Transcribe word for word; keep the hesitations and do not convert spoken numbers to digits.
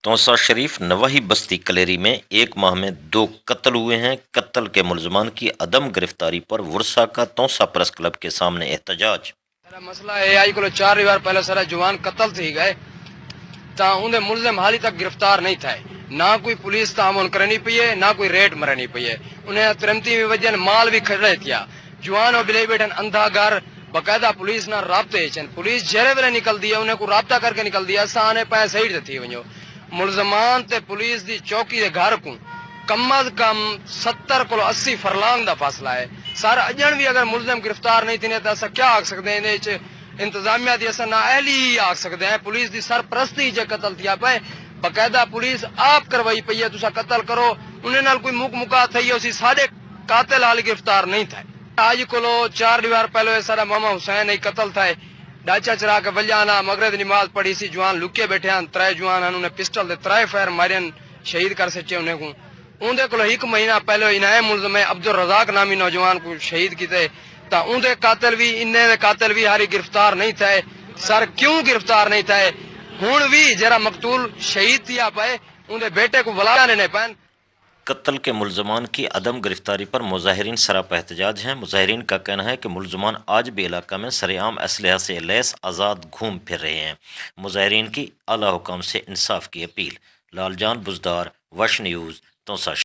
تونسہ شریف نواحی بستی کلیری میں ایک ماہ میں دو قتل ہوئے ہیں، قتل کے ملزمان کی عدم گرفتاری پر ورثاء کا تونسہ پریس کلب کے سامنے احتجاج۔ سارا مسئلہ ہے، اج کولو چار ݙیہاڑ پہلے سارا جوان قتل تھی ڳئے، تاں اوندے ملزم حالی تک گرفتار نہیں تھئے۔ نہ کوئی پولیس تعاون کرنی پئی ہے، نہ کوئی ریڈ مرنی پئی ہے۔ انہیں ترمتی وی وجن، مال وی کھڑے تھیا۔ جوان او بلے بیٹھن اندھا گھر، باقاعدہ پولیس نال رابطے اچ ہن۔ پولیس جیڑھے ویلے نکلدی ہے، انہیں کوں رابطہ کر کے نکلدی ہے، اساں آنے پئے سائیڈ تے تھی ونڄو۔ ملزمان تے پولیس دی چوکی دے گھر کوں کم از کم ستر کولو اسی فرلانگ دا فاصلہ ہے۔ سر، اڄݨ وی اگر ملزم گرفتار نہیں تھیندے تاں اساں کیا آکھ سڳدے ہیں؟ ایندے اچ انتظامیہ دی اساں نااہلی ہی آکھ سڳدے ہیں۔ پولیس دی سرپرستی اچ قتل تھیا پئے، باقاعدہ پولیس آپ کروائی پئی ہے۔ تساں قتل کرو، انہیں نال کوئی مک مکا تھئی ہوسی، ساݙے قاتل حالی گرفتار نہیں تھئے۔ اڄ کولو چار ݙیہاڑ پہلو اے ساݙا ماما حسین ہی قتل تھئے۔ ݙاچا چرا کے ولیا آنا، مغرب دی نماز پڑھی سی، جوان لکے بیٹھے ہن، ترے جوان ہن، انہیں پسٹل دے ترے فائر مارین، شہید کر سٹے انہیں کوں۔ اوندے کولو ہک مہینہ پہلو انہیں ملزم عبدالرزاق نامی نوجوان کوں شہید کیتے، تاں اوندے قاتل وی، انہیں دے قاتل وی حالی گرفتار نہیں تھئے۔ سر، کیوں گرفتار نہیں تھئے؟ ہݨ وی جیڑھا مقتول شہید تھیا پئے، اوندے بیٹے کوں ولا ݙیندے پئن۔ قتل کے ملزمان کی عدم گرفتاری پر مظاہرین سراپا احتجاج ہیں۔ مظاہرین کا کہنا ہے کہ ملزمان آج بھی علاقہ میں سرعام اسلحہ سے لیس آزاد گھوم پھر رہے ہیں۔ مظاہرین کی اعلی حکام سے انصاف کی اپیل۔ لال جان بزدار، وش نیوز، تونسہ۔